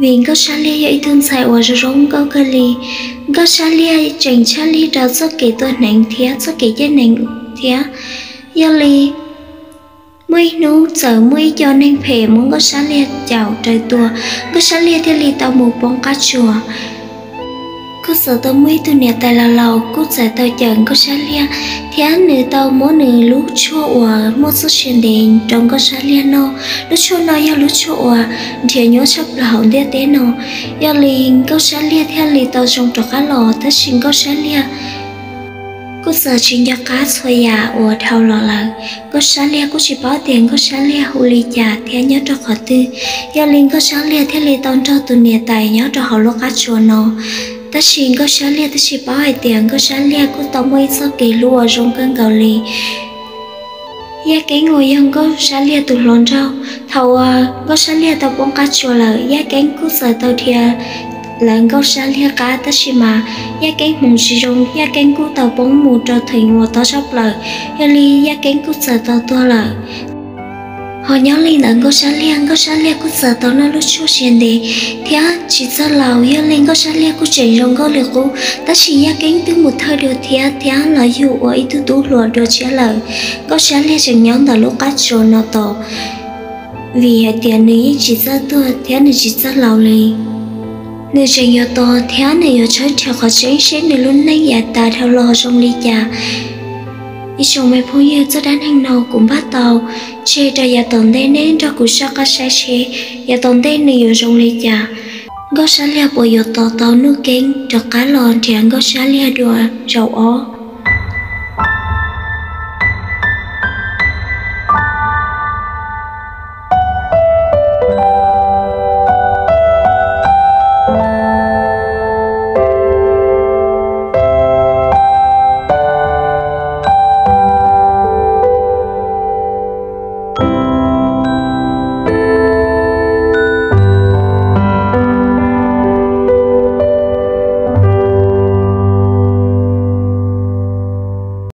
Vim Nkauj Sab Liag yog ib tug ntxhais uas zoo zoo nkauj kawg li, Nkauj Sab Liag tseem tshaj li rau txoj kev tua hneev thiab txoj kev caij hneev thiab. Yog li muaj ib hnub txawm muaj ib co neeg phem muab Nkauj Sab Liag caum raws tua, Nkauj Sab Liag thiaj li tau mus poob qab tsuas. Kuj txawm tau muaj ib tug niam tais laus laus kuj txawm tau cawm Nkauj Sab Liag, thiab nws tau muab nws lub tshuaj uas muaj txoj sia ntev rau Nkauj Sab Liag noj. Lub tshuaj no yog lub tshuaj uas nrhiav nyuaj tshaj plaws hauv ntiaj teb no. Yog li Nkauj Sab Liag thiaj li tau zoo rov qab los, tab sis Nkauj Sab Liag kuj txawm tsis nco qab txhua yam uas dhau los lawm. Nkauj Sab Liag kuj tsis paub tias Nkauj Sab Liag hu li cas thiab nyob rau qhov twg. Yog li Nkauj Sab Liag thiaj li tau nrog tus niam tais nyob rau hauv lub qab tsuas no. Tab sis Nkauj Sab Liag twb tsis paub hais tias Nkauj Sab Liag kuj tau muaj ib txoj kev hlub uas zoo kawg nkaus li. Yaj Keeb uas yog Nkauj Sab Liag tus hluas nraug, thaum uas Nkauj Sab Liag tau poob qab tsuas lawm, Yaj Keeb kuj txawm tau dhia lawv Nkauj Sab Liag qab, tab sis mas Yaj Keeb hmoov tsis zoo, Yaj Keeb kuj tau poob mus rau theem uas tob tshaj plaws. Yog li Yaj Keeb kuj txawm tau tuag lawm. Ho nyob li ntawd Nkauj Sab Liag, Nkauj Sab Liag kuj txawm tau noj lub tshuaj sia ntev thiab tsis txawj laus. Yog li Nkauj Sab Liag kuj tseem zoo nkauj li qub, tab sis Yaj Keeb twb mus thawj dua thiab, thiab los yug ua ib tug tub hluas dua tshiab lawm. Nkauj Sab Liag tseem nyob ntawm lub qab tsuas no tos, vim hais tias nws yeej tsis txawj tuag thiab nws tsis txawj laus li. Nws tseem yuav tos thiab nws yuav tshawb nrhiav qhov tseeb seb nws lub neej yav tas dhau los zoo li cas. Ib tsoom me phooj ywg, txoj dab neeg no kuv npaj tau tseg rau yav tom ntej, nej nrog kuv soj qab saib seb yav tom ntej nws yuav zoo li cas. Nkauj Sab Liag puas yuav tos tau Nuj Keeb rov qab los nrhiav Nkauj Sab Liag dua zaum ob?